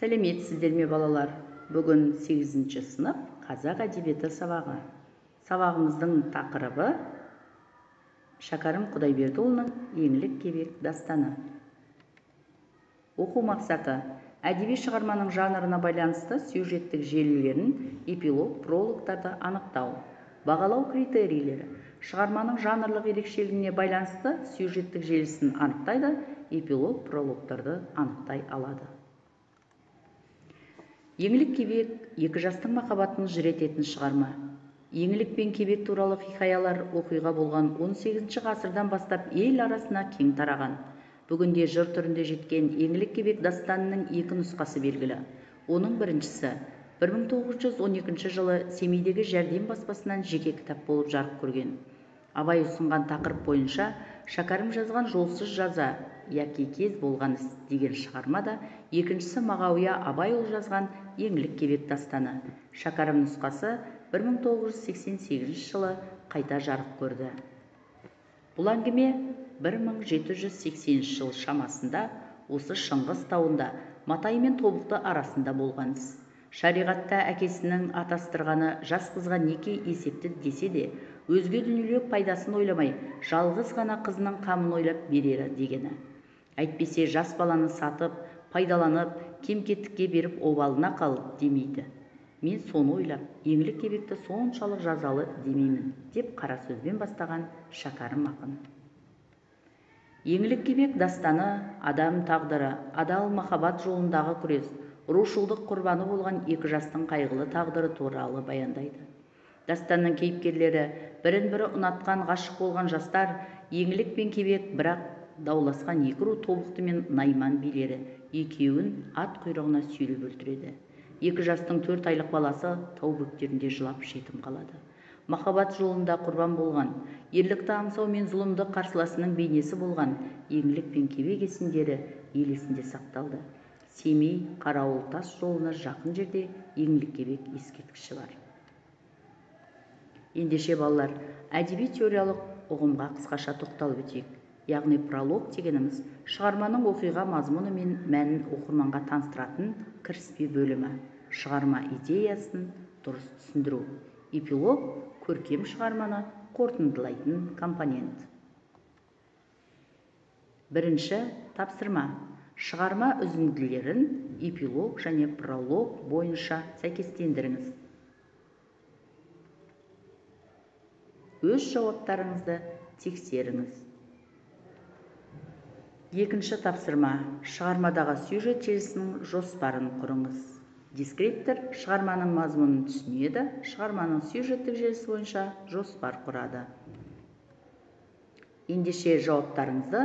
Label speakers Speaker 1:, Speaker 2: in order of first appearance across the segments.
Speaker 1: Сәлеметсіздер ме, балалар? Бүгін 8-ші сынып қазақ әдебиеті сабағы. Сабағымыздың тақырыбы Шәкәрім Құдайбердіұлының Еңлік Кебек дастаны. Оқу мақсаты: әдеби шығарманың жанрына байланысты сюжеттік желілерін, эпилог, прологтарды анықтау. Бағалау критерийлері: шығарманың жанрлық ерекшелігіне байланысты сюжеттік желісін анықтайды, эпилог, прологтарды анықтай алады. Еңлік Кебек екі жастың махаббатын жыр ететін шығарма. Еңлік пен Кебек туралы хикаялар оқиға болған 18 ғасырдан бастап ел арасына кең тараған. Бүгінде жыр түрінде жеткен Еңлік Кебек дастанының екі нұсқасы белгілі. Оның біріншісі 1912 жылы Семейдегі Жәрдем баспасынан жеке кітап болып жарық көрген. Абай ұсынған тақырып бойынша Шәкәрім жазған Жолсыз жаза яки кез болған іс деген шығарма да, екіншісі Мағауия Абайұлы жазған Еңлік Кебек дастаны. Шәкәрім нұсқасы 1988 жылы қайта жарық көрді. Бұл әңгіме 1780 жыл шамасында осы Шыңғыс тауында Матай мен Тобықты арасында болған іс. Шариғатта әкесінің атастырғаны жас қызға неке есепті десе де, өзге дүниелік пайдасын ойламай, жалғыз ғана қызының қамын ойлап берері дегені. Әйтпесе жас баланы сатып, пайдаланып, кем-кетікке беріп обалына қал демейді. Мен соны ойлап, Еңлік Кебекті соншалық жазалы демеймін, деп қара сөзбен бастаған Шәкәрім ақын. Еңлік Кебек дастаны адам тағдыры, адал махаббат жолындағы күрес, рушылдық құрбаны болған екі жастың қайғылы тағдыры туралы баяндайды. Дастанның кейіпкерлері бірін-бірі ұнатқан ғашық болған жастар Еңлік пен Кебек, бірақ дауласқан екі ру Тобықты мен Найман билері екеуін ат құйрығына сүйреп өлтіреді. Екі жастың 4 айлық баласы тау бөктерінде жылап жетім қалады. Махаббат жолында құрбан болған, ерлікті аңсау мен зұлымдық қарсыласының бейнесі болған Еңлік пен Кебек есімдері ел есінде сақталды. Семей Қарауыл тас жолына жақын жерде Еңлік Кебек ескерткіші бар. Ендеше, балалар, әдеби теориялық ұғымға қысқаша тоқталып өтейік. Яғни пролог дегеніміз шығарманың оқиға мазмұны мен мәнін оқырманға таныстыратын кіріспе бөлімі, шығарма идеясын дұрыс түсіндіру. Эпилог көркем шығарманы қорытындылайтын компонент. Бірінші тапсырма: шығарма үзінділерін эпилог және пролог бойынша сәйкестендіріңіз. Өз жауаптарыңызды тексеріңіз. Екінші тапсырма: шығармадағы сюжет желісінің жоспарын құрыңыз. Дескриптор шығарманың мазмұнын түсінеді, шығарманың сюжеттік желісі бойынша жоспар құрады. Ендеше жауаптарыңызды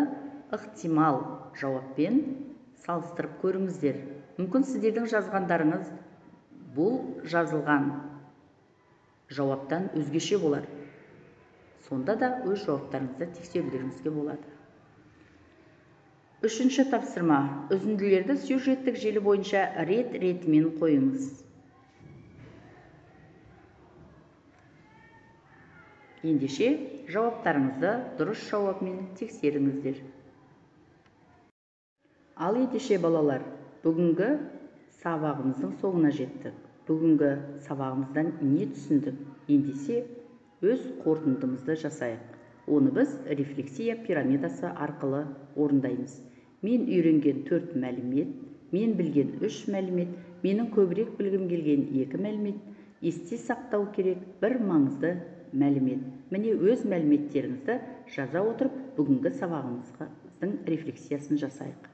Speaker 1: ықтимал жауаппен салыстырып көріңіздер. Мүмкін сіздердің жазғандарыңыз бұл жазылған жауаптан өзгеше болар. Сонда да өз жауаптарыңызды тексерулеріңізге болады. Үшінші тапсырма: үзінділерді сюжеттік желі бойынша рет-ретімен қойыңыз. Ендеше жауаптарыңызды дұрыс жауапмен тексеріңіздер. Ал ендеше, балалар, бүгінгі сабағымыздың соңына жеттік. Бүгінгі сабағымыздан не түсіндік? Ендеше өз қорытындымызды жасайық. Оны біз рефлексия пирамидасы арқылы орындаймыз. Мен үйренген 4 мәлімет, мен білген 3 мәлімет, менің көбірек білгім келген 2 мәлімет, есте сақтау керек бір маңызды мәлімет. Міне, өз мәліметтеріңізді жаза отырып, бүгінгі сабағымыздың рефлексиясын жасайық.